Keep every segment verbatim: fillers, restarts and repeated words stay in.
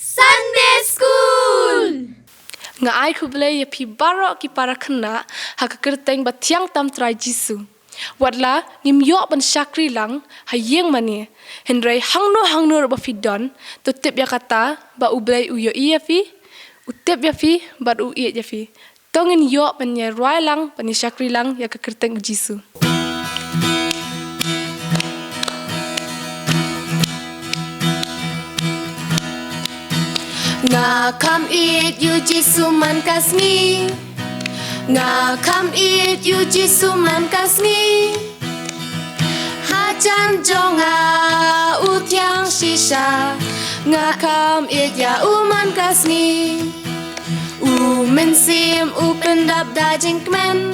Sunday School. Nga ai khublei ïa phi baroh ki para khynnah ha ka kyrteng bathiang tam Trai Jisu. Watla ngim ïoh ban shakri lang ha ïing mane, hynrei hangno hangno ruh ba phi don, to tip ïa kata ba U Blei u ïohi ïa phi, u tip ïa phi bad u ïeit ïa phi. To ngin ïoh ban ïa rwai lang, ban ïa shakri lang ïa ka kyrteng U Jisu. Nga kham ïeit ïa U Jisu man ka sngi. Nga kham ïeit ïa U Jisu man ka sngi. Hajan jong nga u thiang shisha. Nga kham ïeit ïa u man ka sngi. U mynsiem u pyndap da jingkmen.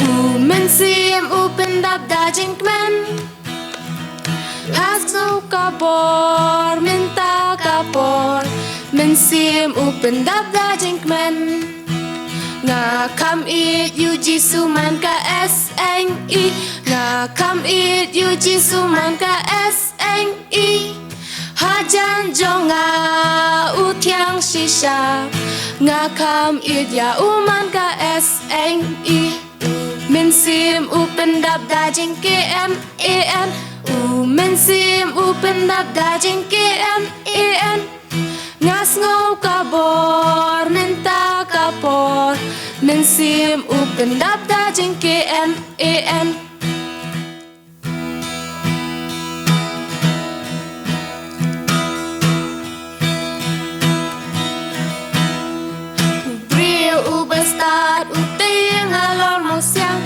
U mynsiem u pyndap da jingkmen. Ha sngew ka bor mynta ka por. Mynsiem u pyndap da jingkmen. Nga kham ïeit ïa U Jisu man ka S N E. Nga kham ïeit ïa U Jisu man ka S N E. Hajan jong nga u thiang shisha. Nga kham ïeit ïa u man ka S N E. U mynsiem u pyndap da jingkmen. U mynsiem u pyndap da jingkmen. Nga sngew ka bor mynta ka por. Mynsiem u pyndap da jingkmen. U briew uba stad u tieng halor mawsiang.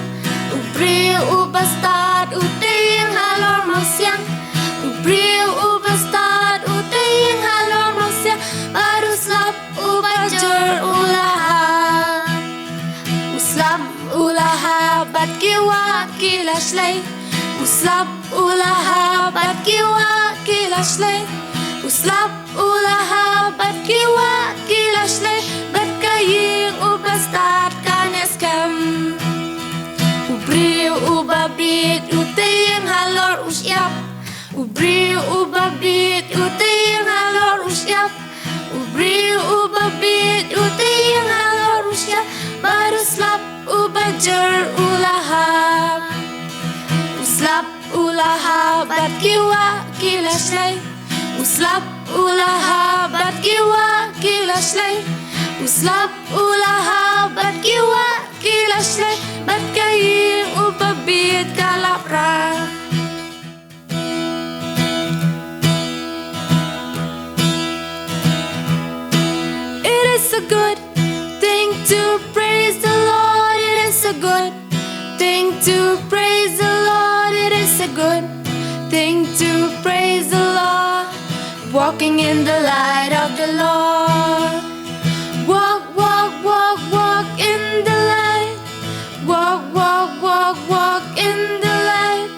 U briew uba stad u tieng halor mawsiang. U briew uba stad u tieng halor mawsiang. Bad u slap uba jur u la hap. U slap u la hap bad ki wah ki la shlei. U slap u la hap bad ki wah ki la shlei. U slap u la hap bad ki wah ki la shlei. Bad ka ïing uba stad ka neh skhem. U briew uba bieit u tieng halor u shyiap. U briew uba bieit u tieng halor u shyiap. U briew uba bieit u tieng halor u shyiap. Bad u slap uba jur u la hap. U slap u la hap bad ki wah ki la shlei. U slap u la hap bad ki wah ki la shlei. U slap u la hap bad ki wah ki la shlei. Bad ka ïing uba bieit ka la pra. It is a good thing to praise the Lord. It is a good thing to praise the Lord. It is a good thing to praise the Lord. Walking in the light of the Lord. Walk, walk, walk, walk in the light. Walk, walk, walk, walk in the light.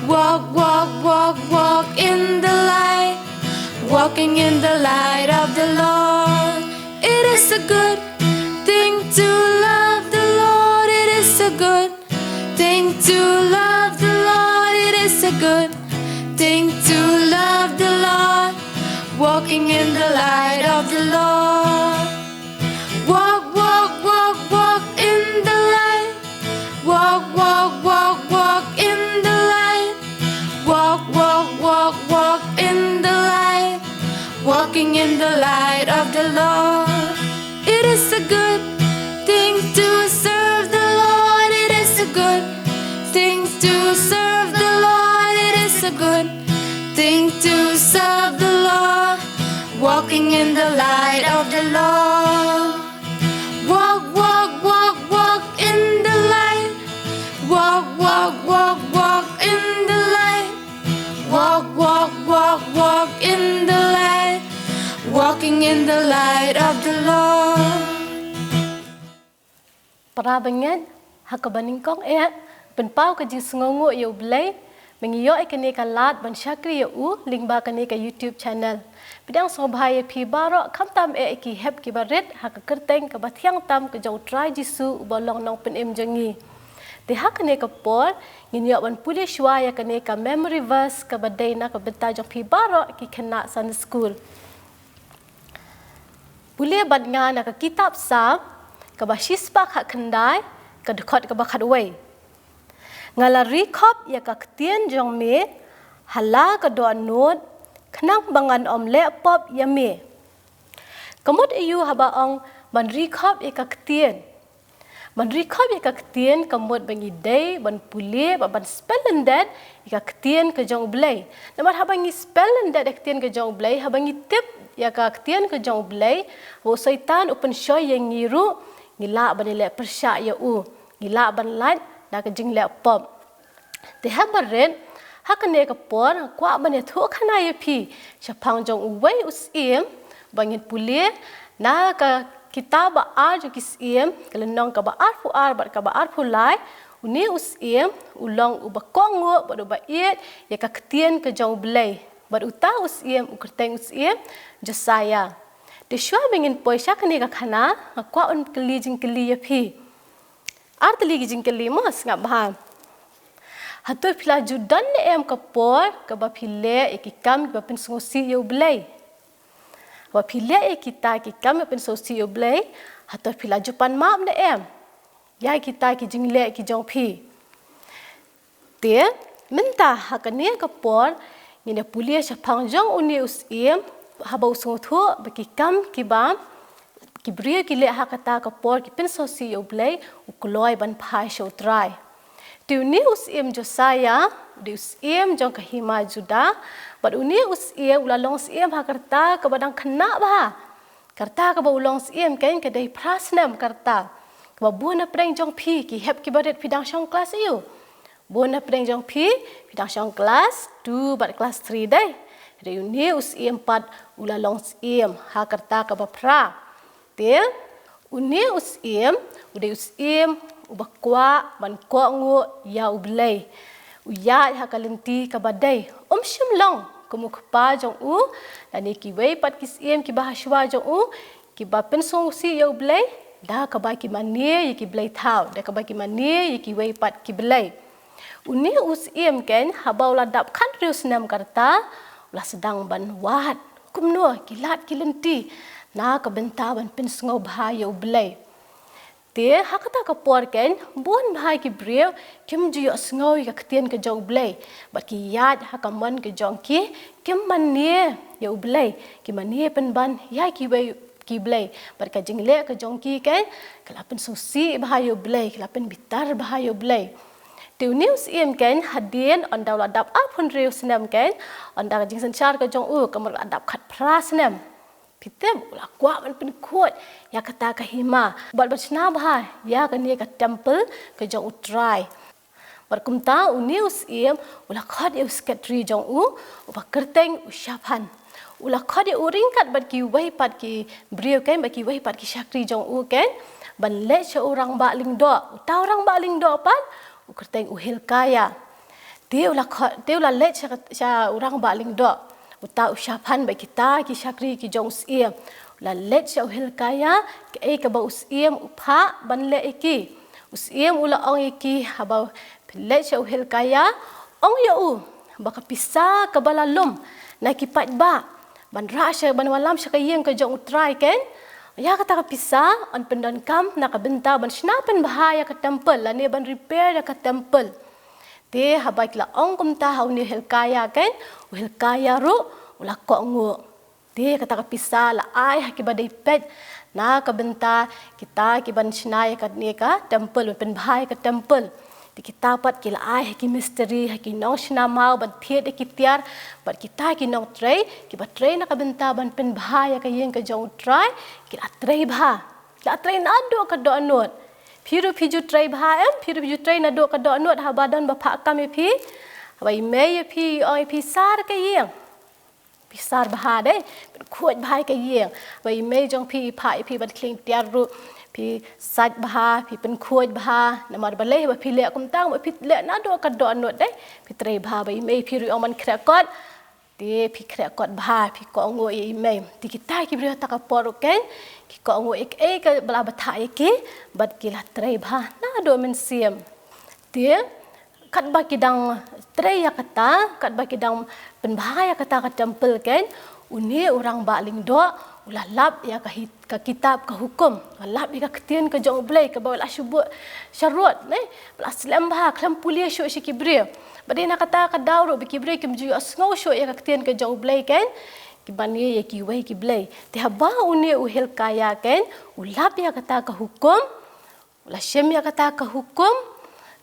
Walk, walk, walk, walk in the light. Walking in the light of the Lord. It is a good thing to love the Lord. It is a good thing to love the Lord. It is a good thing to love the Lord. Walking in the light of the Lord. Walk, walk, walk, walk in the light. Walk, walk, walk, walk in the light. Walk, walk, walk, walk in the light. Walking in the light of the Lord. It is a good thing to serve the Lord. It is a good thing to serve the Lord. It is a good thing to serve the Lord. Walking in the light of the Lord. Walk, walk, walk, walk in the light. Walk, walk, walk, walk in the light. Walk, walk, walk, walk in the light. Walking in the light of the Lord. Para bangeit, ha kaba nyngkong eh, pynpaw ka jingsngewnguh ïa U Blei, ba ngi ïoh ïa kane ka lad ban shakri ïa u lyngba kane ka YouTube channel. Pdiang sngewbha ïa phi baroh, khamtam eh ki hep ki barit, ha ka kyrteng kaba thiang tam ka jong U Trai Jisu uba long nongpynim jong ngi. Te ha kane ka por, ngin ïoh ban pule shuwa ïa kane ka memory verse kaba dei na ka bynta jong phi baroh ki khynnah Sunday School. Pule bad nga na ka kitab Salm, kaba shispah khatkhyndai, ka dkhot kaba khatwei. Nga la ri khop ïa ka ktien jong me, ha la ka dohnud, khnang ba ngan ym leh pop ïa me. Ka mut aïu haba ong ban ri khop ïa ka ktien? Ban ri khop ïa ka ktien ka mut ba ngi dei ban pule bad ban spell lyndet ïa ka ktien ka jong U Blei. Namar haba ngi spell lyndet ïa ka ktien ka jong U Blei, haba ngi tip ïa ka ktien ka jong U Blei, haba u Soitan u pynshoi ïa ngi ruh, ngi lah ban ïaleh pyrshah ïa u, ngi lah ban lait na ka jingleh pop. Te haba rit, ha kane ka por, nga kwah ban ïathuh khana ïa phi shaphang jong uwei u syiem, ba ngin pule na ka kitab Ba Ar jong ki Syiem, ka lynnong kaba arphew ar bad kaba arphew lai. Une u syiem u long uba kohnguh bad uba ïeit ïa ka ktien ka jong U Blei. Bad uta u syiem u kyrteng u syiem Josiah. Te shuwa ba ngin poi sha kane ka khana, nga kwah ban kylli jingkylli ïa phi. Ar tylli ki jingkylli mo, sngap bha. Hato phi la ju don ne em ka por kaba phi leh ïa ki kam kiba pynsngewsih ïa U Blei? Haba phi leh ïa kita ki kam kiba pynsngewsih ïa U Blei, hato phi la ju pan map ne em ïa kita ki jingleh ki jong phi? Te mynta ha kane ka por ngin ïa pule shaphang jong une u syiem, haba u sngewthuh ba ki kam kiba ki briew ki leh ha kata ka por ki pynsngewsih ïa U Blei, u kloi ban phai sha U Trai. Te une u syiem Josiah u dei u syiem jong ka hima Judah, bad une u syiem u la long syiem ha ka rta kaba dang khynnah bha. Ka rta kaba u long syiem kein ka dei phra snem ka rta. Kaba bun na pdeng jong phi ki hep kiba rit phi dang shong klas aïu? Bun na pdeng jong phi, phi dang shong klas two bad klas three dei. Te une u syiem pat u la long syiem ha ka rta kaba phra. Te une u syiem u dei u syiem uba kwah ban kohnguh ïa U Blei. U ïaid ha ka lynti kaba dei, um shym long kum u kpa jong u, lane kiwei pat ki syiem kiba ha shuwa jong u, kiba pynsngewsih ïa U Blei da kaba ki mane ïa ki blei thaw, da kaba ki mane ïa kiwei pat ki blei. Une u syiem kein haba u la dap khathynriew snem ka rta, u la sdang ban wad kumno ki lad ki lynti na ka bynta ban pynsngewbha ïa U Blei. Te ha kata ka por kein bun bha ki briew kim ju ïohsngew ïa ka ktien ka jong U Blei, bad ki ïaid ha ka mon ka jong ki, kim mane ïa U Blei, ki mane pynban ïa kiwei ki blei, bad ka jingleh ka jong ki kein ka la pynsngewsih bha ïa U Blei, ka la pynbitar bha ïa U Blei. Te une u syiem kein hadien ynda u la dap arphew hynriew snem kein, ynda ka jingsynshar ka jong u ka mut la dap khatphra snem. Phi tip, u la kwah ban pynkhuid ïa kata ka hima bad ban shna bha ïa kane ka temple ka jong U Trai. Bad kumta une u syiem u la khot ïa u sekretari jong u, uba kyrteng u Shaphan. U la khot ïa u ryngkat bad kiwei pat ki briew kein, bad kiwei pat ki shakri jong u kein, ban leit sha u rangbah lyngdoh. Uta u rangbah lyngdoh pat u kyrteng u Hilkiah. Te u la khot, te u la leit sha, sha u rangbah lyngdoh, uta u Shaphan bad kita ki shakri ki jong u syiem. U la leit sha u Hilkiah, kaei kaba u syiem u phah ban leh ïa ki. U syiem u la ong ïa ki, haba phi leit sha u Hilkiah, ong ïa u ba ka pisa kaba la lum na ki paidbah ban rah sha, ban wallam sha ka ïing ka jong U Trai kein, ïa kata ka pisa yn pyndonkam na ka bynta ban shna pynbha ïa ka temple lane ban repair ïa ka temple. Te haba ki la ong kumta ha une u Hilkiah kein, u Hilkiah ruh u la kohnguh. Te kata ka pisa la ai ha kiba dei peit na ka bynta kita kiban shna ïa kane ka temple, ban pynbha ïa ka temple. Te kita pat ki la ai ha ki mistri, ha ki nongshna maw ban thied ïa ki tiar, bad kita ki nongtrei kiba trei na ka bynta ban pynbha ïa ka ïing ka jong U Trai, ki la trei bha. La trei naduh ka dohnud. Phi ruh phi ju trei bha em, phi ruh phi ju trei naduh ka dohnud haba don ba phah kam ïa phi. Haba i mei ïa phi, i ong ïa phi sar ka ïing. Phi sar bha dei, pynkhuid bha ïa ka ïing. Haba i mei jong phi i phah ïa phi ban khlieng tiar ruh, phi sait bha, phi pynkhuid bha. Namar balei? Haba phi leh kumta, haba phi leh naduh ka dohnud dei, phi trei bha. Haba i mei phi ruh i ong ban khreh kot. Te phi khreh kot bha, phi kohnguh ïa i mei. Te kita ki briew ha kata ka por ruh kein ki kohnguh ïa kaei kaba la bthah ïa ki, bad ki la trei bha naduh mynsiem. Te Katba ki dang trei ïa kata, katba ki dang pynbha ïa kata ka temple kein, une u rangbah lyngdoh u la lap ïa ka, ka kitab ka hukum, u la lap ïa ka ktien ka jong U Blei kaba u la shu buh sharud, ne, u la slem bha, khlem pule shuh sha ki briew. Bad dei na kata ka daw ruh ba ki briew kim ju ïohsngew shuh ïa ka ktien ka jong U Blei kein, ki mane ïa kiwei ki blei. Te haba une u Hilkiah kein u lap ïa kata ka hukum, u la shim ïa kata ka hukum,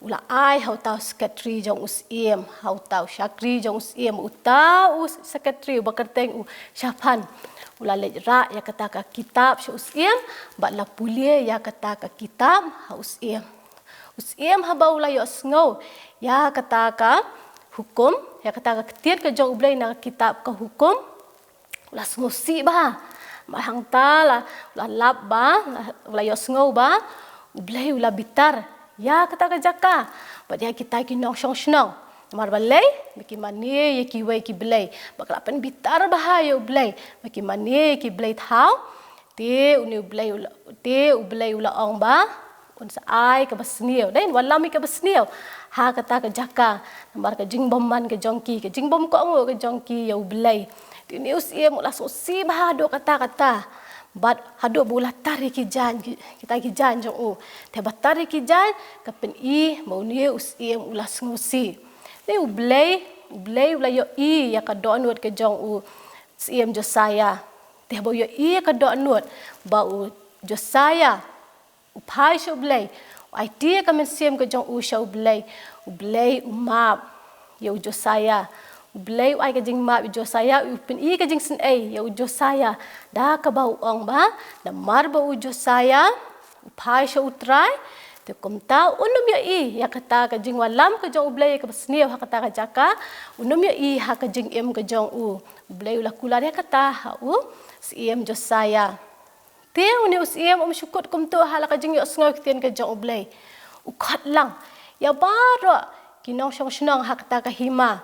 u la ai ha uta u sekretari jong u syiem, ha uta u shakri jong u syiem, uta u sekretari uba kyrteng u Shaphan. U la leit rah ïa kata ka kitab sha u syiem, bad la pule ïa kata ka kitab ha u syiem. U syiem haba u la ïohsngew ïa kata ka hukum, ïa kata ka ktien ka jong U Blei na ka kitab ka hukum, u la sngewsih bha. Bad hangta la, u la lap ba, u la ïohsngew ba U Blei u la bitar ïa kata ka jaka bad ïa kita ki nongshong shnong. Namar balei? Ba ki mane ïa kiwei ki blei. Bad ka la pynbitar bha ïa U Blei ba ki mane ïa ki blei thaw. Te une U Blei u la, te U Blei u la ong ba un sa ai kaba sniew, dei, un wallam ïa kaba sniew ha kata ka jaka. Namar ka jingbymman ka jong ki, ka jingbymkohnguh ka jong ki ïa U Blei. Te une u syiem u la sngewsih bha haduh katta katta. Bad haduh ba u la tar ïa ki jaiñ, ki, kita ki jaiñ jong u. Te ba tar ïa ki jaiñ, ka pyni ba une u syiem u la sngewsih. Te U Blei, U Blei u la ïohi ïa ka dohnud ka jong u syiem Josiah. Te ba u ïohi ïa ka dohnud ba u Josiah u phai sha U Blei, u aiti ïa ka mynsiem ka jong u sha U Blei, U Blei u map ïa u Josiah. U Blei u ai ka jingmap ïa u Josiah, u pyni ka jingsngewsih ïa u Josiah da kaba u ong ba namar ba u Josiah u phai sha U Trai, te kumta un ym ïohi ïa kata ka jingwallam ka jong U Blei ïa kaba sniew ha kata ka jaka, un ym ïohi ha ka jingim ka jong u. U Blei u la kular ïa kata ha u syiem Josiah. Te une u syiem um shu kut kumto ha la ka jingïohsngew ktien ka jong U Blei. U khot lang ïa baroh ki nongshong shnong ha kata ka hima.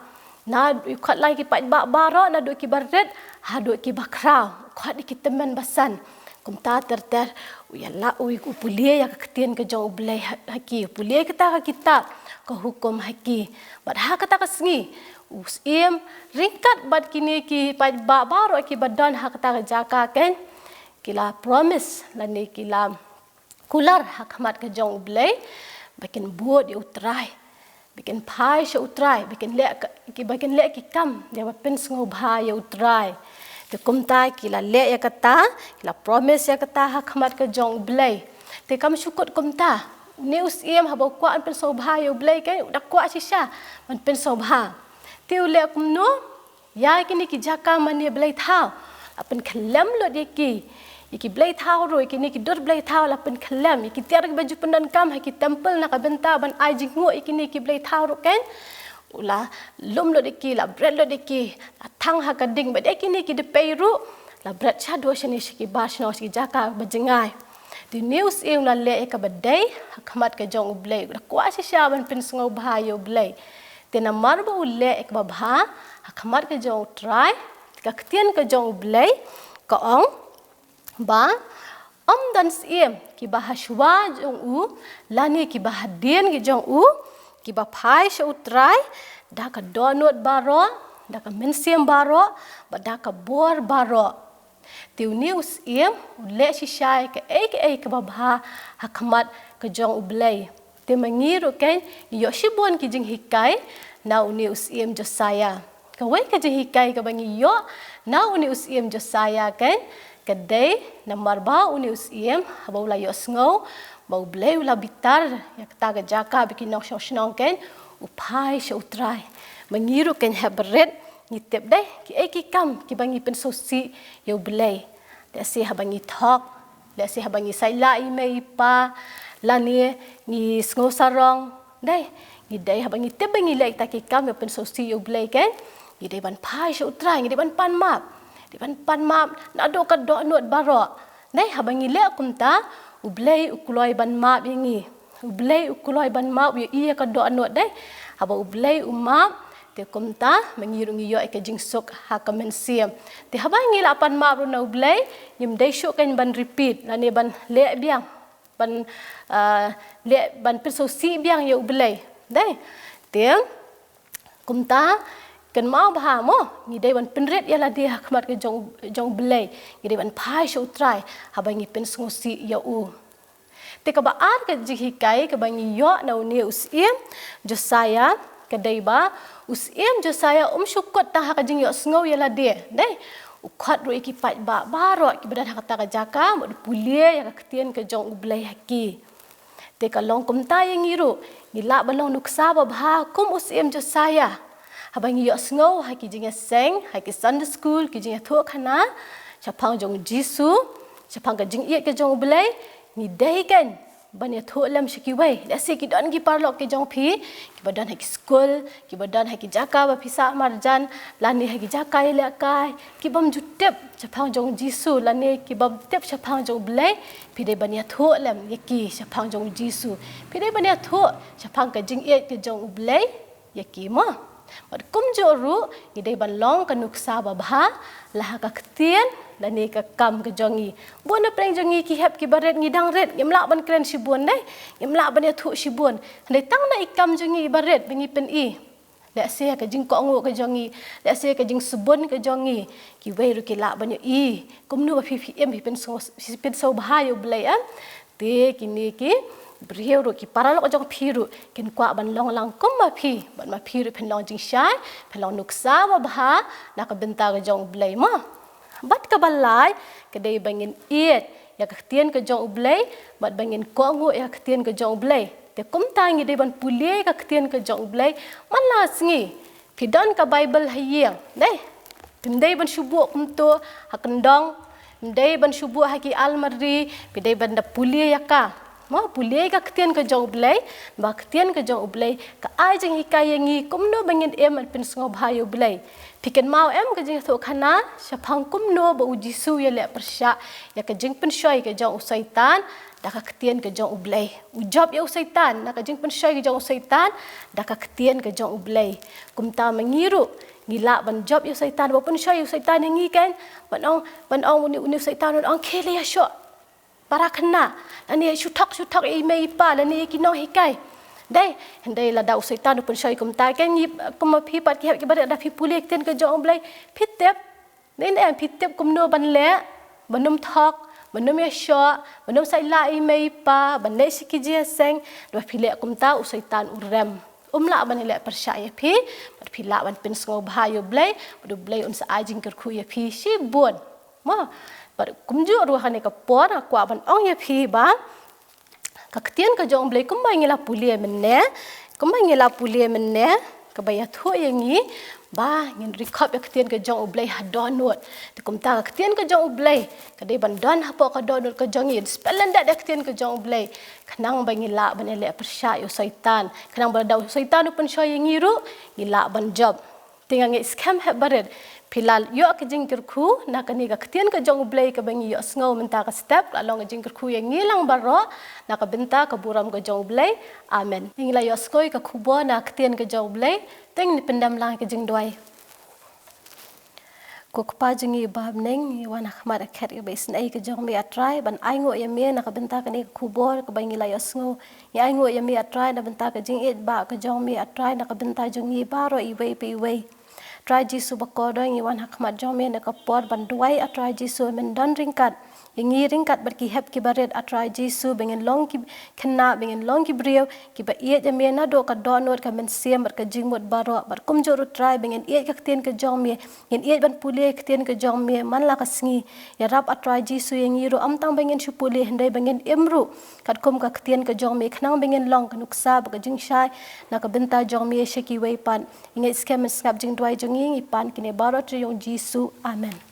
Na, u khot lang ïa ki paidbah baroh, naduh kiba rit haduh kiba khraw. U khot ïa ki tymmen basan. Kumta ter ter u ïa la, u, u pule ïa ka ktien ka jong U Blei ha, ha ki, u pule kata ka kitab ka hukum ha ki. Bad ha kata ka sngi u syiem ryngkat bad kine ki paidbah baroh kiba don ha kata ka jaka kein, ki la promise lane ki la kular ha khmat ka jong U Blei ba kin bud ïa U Trai, ba kin phai sha U Trai, ba kin leh ka, ki, ba kin leh ki kam ïa ba pynsngewbha ïa U Trai. Te kumta ki la leh ïa kata, ki la promise ïa kata ha khmat ka jong U Blei. Te kam shu kut kumta, une u syiem haba u kwah ban pynsngewbha ïa U Blei kein, u da kwah shisha ban pynsngewbha. Te u leh kumno? Ïa kine ki jaka mane blei thaw la pynkhyllem lut ïa ki. Ïa ki blei thaw ruh, ïa kine ki dur blei thaw la pynkhyllem. Ïa ki tiar kiba ju pyndonkam ha ki temple na ka bynta ban ai jingïoh ïa kine ki blei thaw ruh kein, u la lum lut ïa ki, la bret lut ïa ki, la thang ha ka ding. Bad ïa kine ki dpei ruh la bret shaduh shane sha ki bar shnong, sha ki jaka ba jngai. Te une u syiem u la leh ïa kaba dei ha khmat ka jong U Blei, u da kwah shisha ban pynsngewbha ïa U Blei. Te namar ba u leh ïa kaba bha ha khmat ka jong U Trai, ka ktien ka jong U Blei ka ong ba ym don syiem kiba ha shuwa jong u lane kiba hadien ka jong u kiba phai sha U Trai da ka dohnud baroh, da ka mynsiem baroh, bad da ka bor baroh. Te une u syiem u leh shisha ïa kaei kaei kaba bha ha khmat ka jong U Blei. Te ma ngi ruh kein ngi ïoh shibun ki jinghikai na une u syiem Josiah. Kawei ka jinghikai kaba ngi ïoh na une u syiem Josiah kein, ka dei namar ba une u syiem haba u la ïohsngew ba U Blei u la bitar ïa kata ka jaka bad ki nongshong shnong kein, u phai sha U Trai. Ma ngi ruh kein haba rit ngi tip dei kiei ki kam kiba ngi pynsngewsih ïa U Blei. Lehse haba ngi thok, lehse haba ngi saitlah i mei i pa, lane ngi sngewsarong. Dei, ngi dei haba ngi tip ba ngi leh kita ki kam ïa pynsngewsih ïa U Blei kein, ngi dei ban phai sha U Trai, ngi dei ban pan map. Dei ban pan map naduh ka dohnud baroh. Dei, haba ngi leh kumta, U Blei u kloi ban map ïa ngi. U Blei u kloi ban map, u ïohi ïa ka dohnud, dei. Haba U Blei u map, te kumta ma ngi ruh ngi ïoh ïa ka jingsuk ha ka mynsiem. Te haba ngi la pan map ruh na U Blei, ngim dei shuh kein ban repeat lane ban leh biang, ban, ah, leh, ban pynsngewsih biang ïa U Blei. Dei. Te kumta, kynmaw bha mo, ngi dei ban pynrit ïa lade ha khmat ka jong, jong U Blei. Ngi dei ban phai sha U Trai haba ngi pynsngewsih ïa u. Te kaba ar ka jinghikai kaba ngi ïoh na une u syiem Josiah, ka dei ba u syiem Josiah um shu kut tang ha ka jingïohsngew ïa lade. Dei, u khot ruh ïa ki paidbah baroh kiba don ha kata ka jaka, bad u pule ïa ka ktien ka jong U Blei ha ki. Te ka long kumta ïa ngi ruh, ngi lah ban long nuksa babha kum u syiem Josiah. Haba ngi ïohsngew ha ki jingïaseng, ha ki Sunday school, ki jingïathuhkhana shaphang jong U Jisu, shaphang ka jingïeit ka jong U Blei, ngi dei kan ban ïathuh lem sha kiwei. Lehse ki don ki paralok ki jong phi kiba don ha ki skul, kiba don ha ki jaka ba phi sah marjan, lane ha ki jaka ïalehkai, kibym ju tip shaphang jong U Jisu, lane kibym tip shaphang jong U Blei. Phi dei ban ïathuh lem ïa ki shaphang jong U Jisu. Phi dei ban ïathuh shaphang ka jingïeit ka jong U Blei ïa ki mo. Bad kumjuh ruh, ngi dei ban long ka nuksa babha la ha ka ktien lane ka kam ka jong ngi. Bun na pdeng jong ngi ki hep kiba rit, ngi dang rit, ngim lah ban kren shibun dei, ngim lah ban ïathuh shibun. Hynrei tang na i kam jong ngi iba rit ba ngi pyni. Lehse ka jingkohnguh ka jong ngi, lehse ka jingsbun ka jong ngi, kiwei ruh ki lah ban ïohi kumno ba phi, phi im, phi pynsngew, phi pynsngewbha ïa U Blei, em. Te kine ki briew ruh, ki paralok jong phi ruh kin kwah ban long lang kum ma phi, bad ma phi ruh phin long jingshai, phin long nuksa babha na ka bynta ka jong U Blei mo. Bad kaba lai, ka dei ba ngin ïeit ïa ka ktien ka jong U Blei, bad ba ngin kohnguh ïa ka ktien ka jong U Blei. Te kumta ngi dei ban pule ïa ka ktien ka jong U Blei man la sngi. Phi don ka Baibl ha ïing, dei. Phim dei ban shu buh kumto ha kyndong, phim dei ban shu buh ha ki almari, phi dei ban da pule ïa ka. Mo, pule ïa ka ktien ka jong U Blei, ba ka ktien ka jong U Blei ka ai jinghikai ïa ngi kumno ba ngin im ban pynsngewbha ïa U Blei. Phi kynmaw em ka jingïathuhkhana shaphang kumno ba U Jisu u ïaleh pyrshah ïa ka jingpynshoi ka jong u Soitan da ka ktien ka jong U Blei. U jop ïa u Soitan na ka jingpynshoi ka jong u Soitan da ka ktien ka jong U Blei. Kumta ma ngi ruh, ngi lah ban jop ïa u Soitan, ba u pynshoi ïa u Soitan ïa ngi kan, ban ong, ban ong une, une u Soitan, ban ong khie leit ïashoh para khynnah, lane shu thok, shu thok ïa i mei i pa, lane ïa ki nonghikai. Dei, hynrei lada u Soitan u pynshoi kumta, kan ngi, kum ma phi pat ki hep kiba rit, lada phi pule ïa ka ktien ka jong U Blei, phi tip. Dei, dei, phi tip kumno ban leh, ban ym thok, ban ym ïashoh, ban ym said lah ïa i mei i pa, ban leit sha ki jingïaseng. Lada phi leh kumta, u Soitan u rem. Um lah ban ïaleh pyrshah ïa phi, bad phi lah ban pynsngewbha ïa U Blei, bad U Blei un sa ai jingkyrkhu ïa phi shibun. Mo, bad kumjuh ruh ha kane ka por, nga kwah ban ong ïa phi ba ka ktien ka jong U Blei kumba ngi la pule mynne, kumba ngi la pule mynne, kaba ïathuh ïa ngi ba ngin ri khop ïa ka ktien ka jong U Blei ha dohnud. Te kumta ka ktien ka jong U Blei ka dei ban don hapoh ka dohnud ka jong ngi, spell and that ïa ka ktien ka jong U Blei. Khnang ba ngi lah ban ïaleh pyrshah ïa u Soitan, khnang ba lada u Soitan u pynshoi ïa ngi ruh, ngi lah ban jop. Te nga ngeit skhem hep barit phi la ïoh ka jingkyrkhu na kane ka ktien ka jong U Blei kaba ngi ïohsngew mynta ka step, ka la long ka jingkyrkhu ïa ngi lang baroh na ka bynta ka burom ka jong U Blei. Amen. Ngi la ïohsngew ïa ka khubor na ka ktien ka jong U Blei, te ngin pyndem lang ka jingduwai. Ko Kpa jong ngi ba ha bneng, ngi wan ha khmat ka khet kaba isynei ka jong me, A Trai, ban ainguh ïa me na ka bynta kane ka khubor kaba ngi la ïohsngew. Ngi ainguh ïa me, A Trai, na bynta ka jingïeit ba ka jong me, A Trai, na ka bynta jong ngi baroh iwei pa iwei. Trai Jisu ba kordor, ngi wan ha khmat jong me na ka por ban duwai, A Trai Jisu, men don ryngkat ïa ngi ryngkat bad ki hep kiba rit, A Trai Jisu, ba ngin long ki khynnah, ba ngin long ki briew kiba ïeit ïa me naduh ka dohnud ka mynsiem bad ka jingmut baroh. Bad kumjuh ruh Trai, ba ngin ïeit ka ktien ka jong me, ngin ïeit ban pule ka ktien ka jong me man la ka sngi. Ïarap, A Trai Jisu, ïa ngi ruh, ym tang ba ngin shu pule, hynrei ba ngin im ruh katkum ka ktien ka jong me, khnang ba ngin long ka nuksa bad ka jingshai na ka bynta jong me sha kiwei pat. Ngi ngeit skhem, men sngap jingduwai jong ngi, ngi pan kine baroh ha u kyrteng jong U Jisu. Amen.